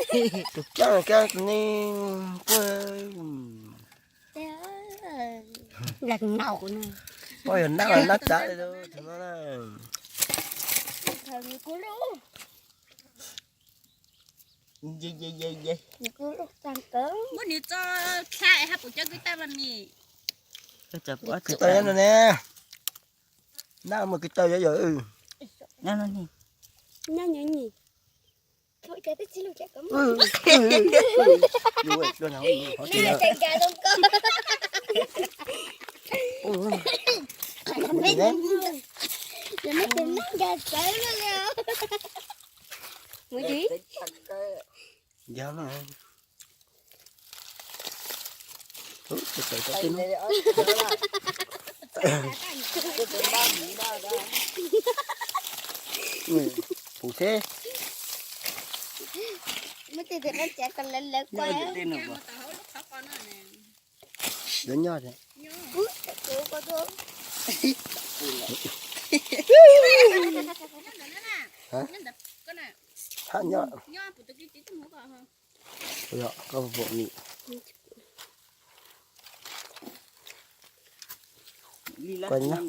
Tus cab kab tus ne, puag, puag yog nab los nab tsav li tus no na. Muab nws tso tha es haj pum cov kwv tij mas mis. Kwv tij no ne, nab mus kwv tij yom yom. Pum thiab. Yuav nyob thiab. Hab nyob. Koj vom ni. Koj nyob.